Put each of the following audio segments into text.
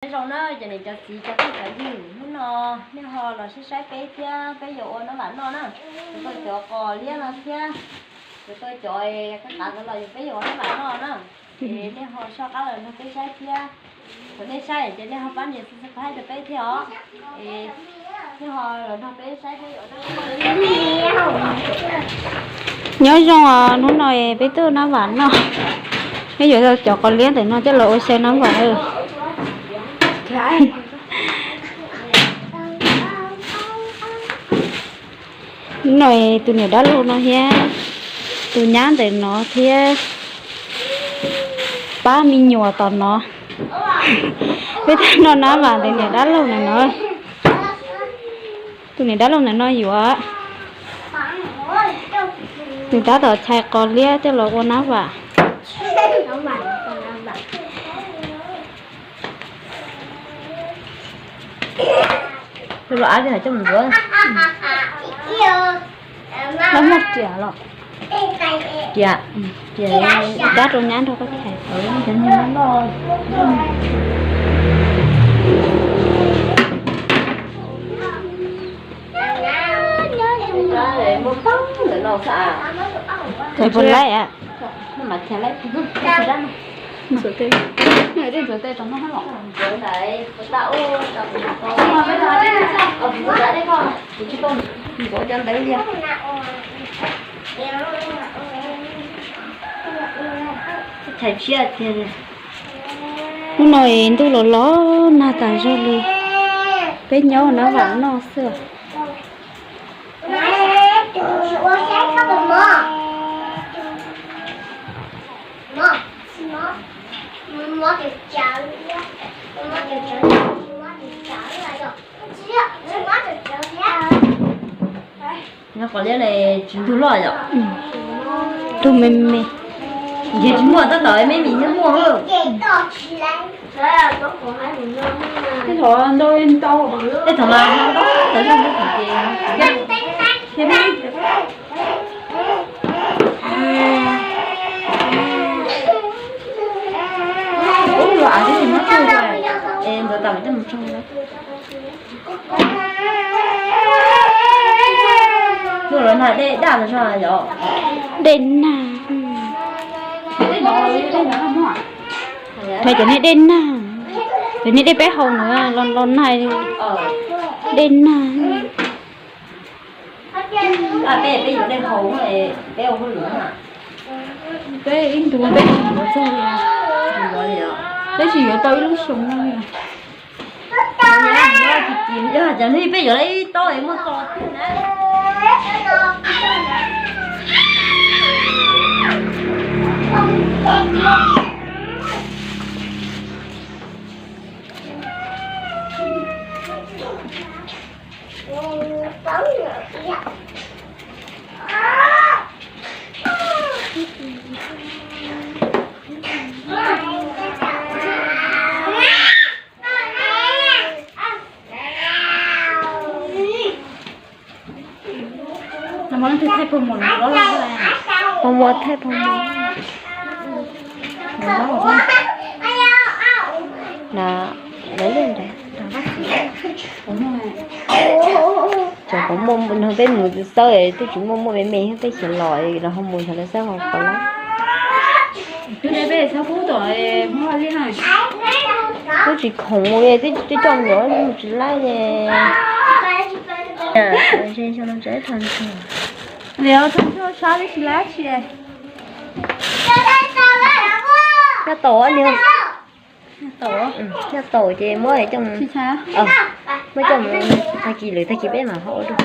Zoo na, cov niam cov txiv cov phooj cov ywg, hnub no nej ho los saib saib peb thiab peb yuav ua nab vam noj na. Kuv tau cov qos liab no thiab kuv tau cov qab qav ntawd los yog peb yuav ua nab vam noj na. Es nej ho soj qab los nrog peb saib thiab. Thaum nej saib ces nej ho pab nias subscribe rau peb thiab os. Es nej ho los nrog peb saib peb yuav ua nab vam. Nyob zoo os, hnub no peb tuaj nab vam noj. Peb yuav cov qos liab ntawm no coj los ua xyaw nab vam. Hnub no tus niam dab laug no thiab tus nyab ntawm no thiab pab me nyuam tom no. Peb tuaj noj nab vam ntawm niam dab laug ntawm no. Tus niam dab laug ntawm no yuav, nws tab tom chais qos liab coj los ua nab vam. Los muaj riam los? Riam, riam dab rau nyab nrog koj chais. Chais puas laij a? Hnub no ntuj los los nag tas zog li, peb nyob nab vam noj xwb. Nyob qos liab ne, tsis ntug loj yom? Ntug me me. Ntshe tsis muaj, tab tom me me thiaj muaj. Tej thaum mas ntau ntau, tej thaum mas ntau tawm zog ntau ces thiab. Ub, los av thiab, nyob tsuag es ntxuav tas mam coj mus tso. Hnub no dej daj los yog? Dej nag. Hais cov niag dej nag, cov niag dej peb haus na, los nag, dej nag. Peb, peb yuav dej haus, peb ua hauj lwm na. Peb ib ntus peb tsis yuav txog li, peb tsis yuav tau ib lub xyoo no li. Yog cov niag peb yuav ib tob es muaj txo thiab na. Pog muab thaij pog muag. Na, lawv li ntawd. Cov qhov muaj no peb mus xawb, twb tsis muaj, muaj me me thiab, peb xyav los los ho mus xyov lawv xawb hauv qhov lawm. Twb tsis khoom mus, twb coj mus mus tsis laib li. Xyov tsis laib tsis. Nyob tau, nyob tau ces muab coj, muab coj mus tag kis lwm tag kis peb mam ho ua dua.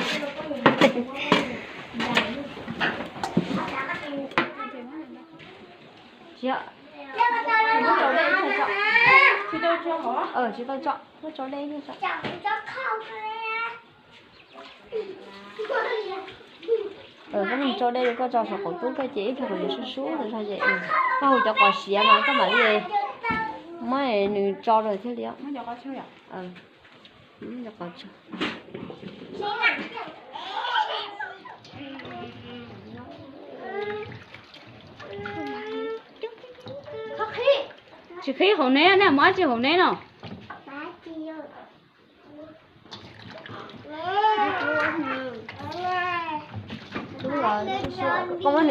Tsis tau tso, muab tso dej. Koj mus tso dej, koj tso saum qaum tub koj ces ib pliag kuv yuav sub sub zog ces koj hu cov qos siav mas koj mam li muab nws tso rau thiaj li. Tsis qhib hauv neb, nej muab dab tsi hauv neb no? Koj muab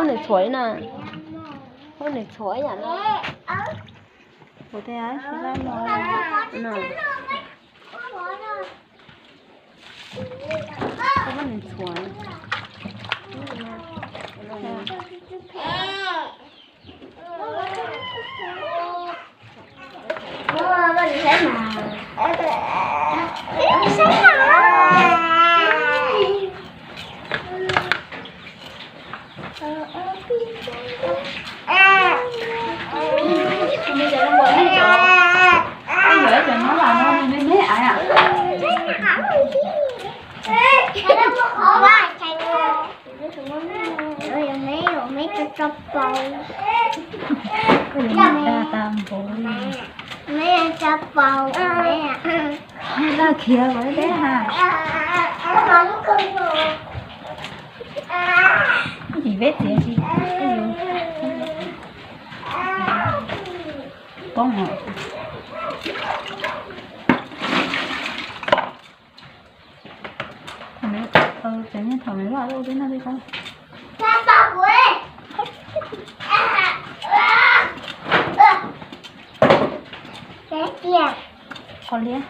nws txhuam li na. Muab nws txhuam ib yam no. Kuv tias tsis laj no. Koj muab nws txhuam. Laj khiav lawm deb ha. Tsis peb txiav tsis poob os. Tseem nyob thaum nws loj loj peb noj peb qab. Qhov liab.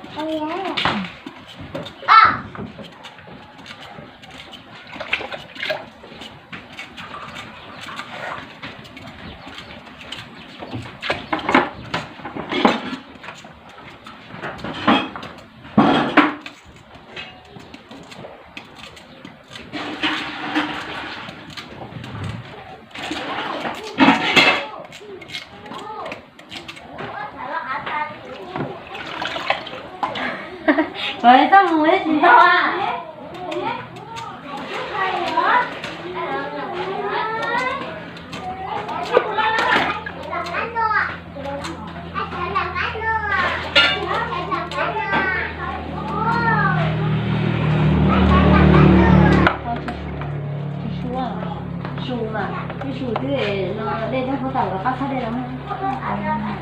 Txhob mus tsis tau a. Su mas, su twb no dej nyob puag ta los qab txhab dej los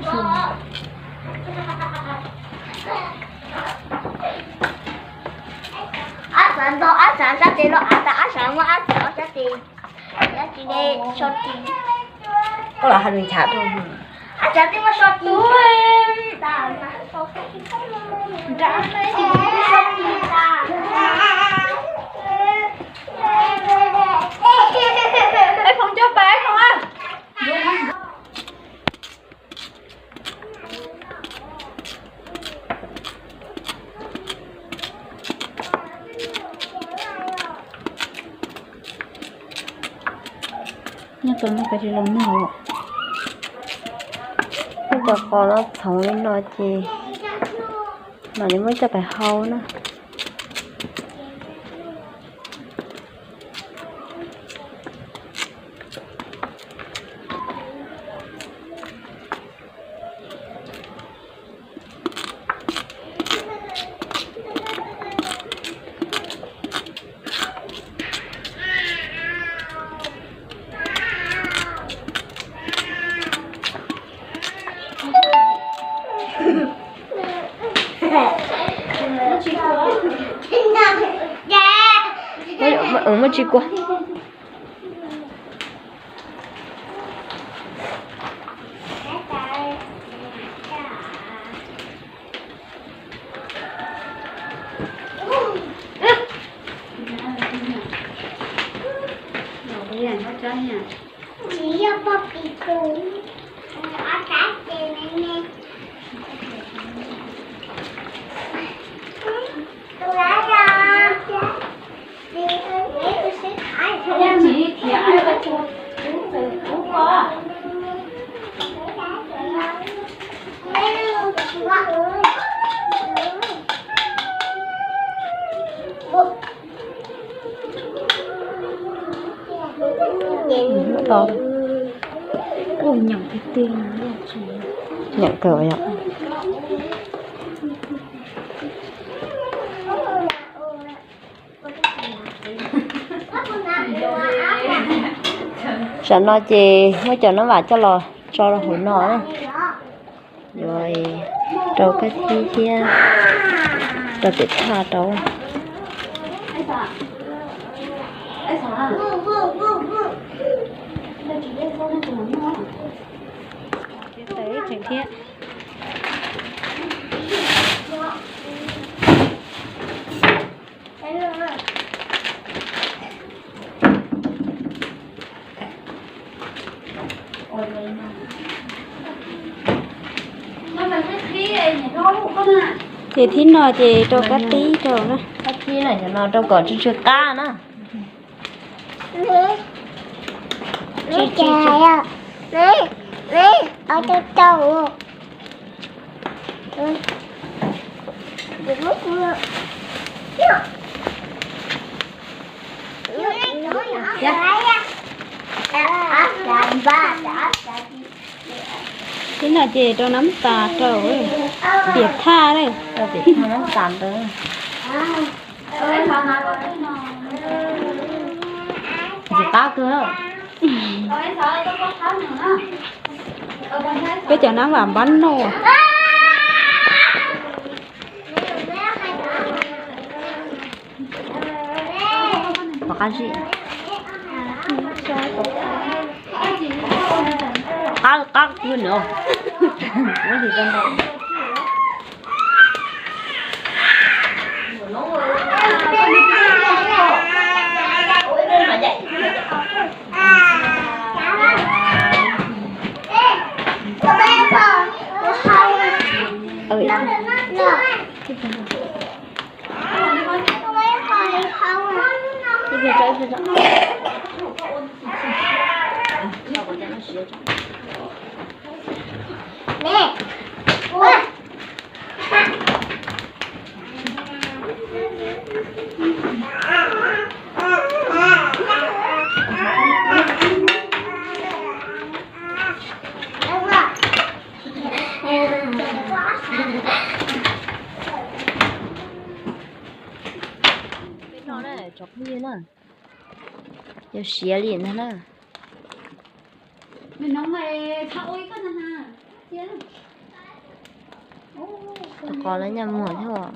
su. Ab txav ntog ab txav sab tes los av tas ab txav muab ab txav ob sab tes. Koj los hais lus nchab rau. Ab txav twb muab so tis. Eb, phoov coj pas phoov a. Nyob tau noj peb tsis zoo noj. Muab cov qos no txhoov li no ces mam li muab coj pais hau na. Muab tsis kua. Nyob kawg yom. Tam no ces muab cov nab vam coj los tso rau hauv no na. Yuav Rau kab tib thiab rau pem thaj rau. Thiab. Ces thib no ces rau kab tib rau na. Kab tib no, cov no rau kom tsw tsw qab na. Thib no ces rau nab tas rau, tiam thaj, rau tiam thaj nab tas rau. Ntxim qab kawg. Peb cov nab vam npab noj. Qab qab kawg no. Peb no na, cov phooj ywg na, yog siav li ntag na. Tus qos lawv nyaj muag thiab,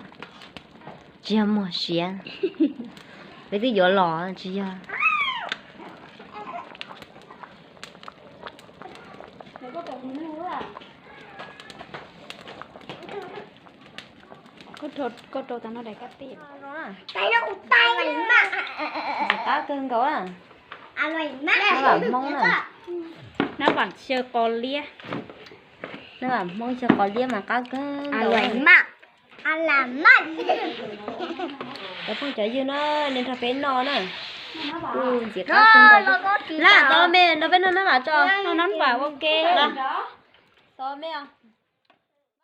tsis yog muag siav. Peb twb yuav los tsis yog. Koj rau tas no daim kab tib. Qab kawg nkaus. Nab vam Hmoob na. Nab vam xyaw qos liab. Nab vam Hmoob xyaw qos liab mas qab kawg nkaus. Cov phooj cov ywg na, nej nrog peb noj na. Ntxim qab kawg nkaus. Nab vam tau me nrog peb noj nab vam tso. Noj nab vam ua ke. Tau me.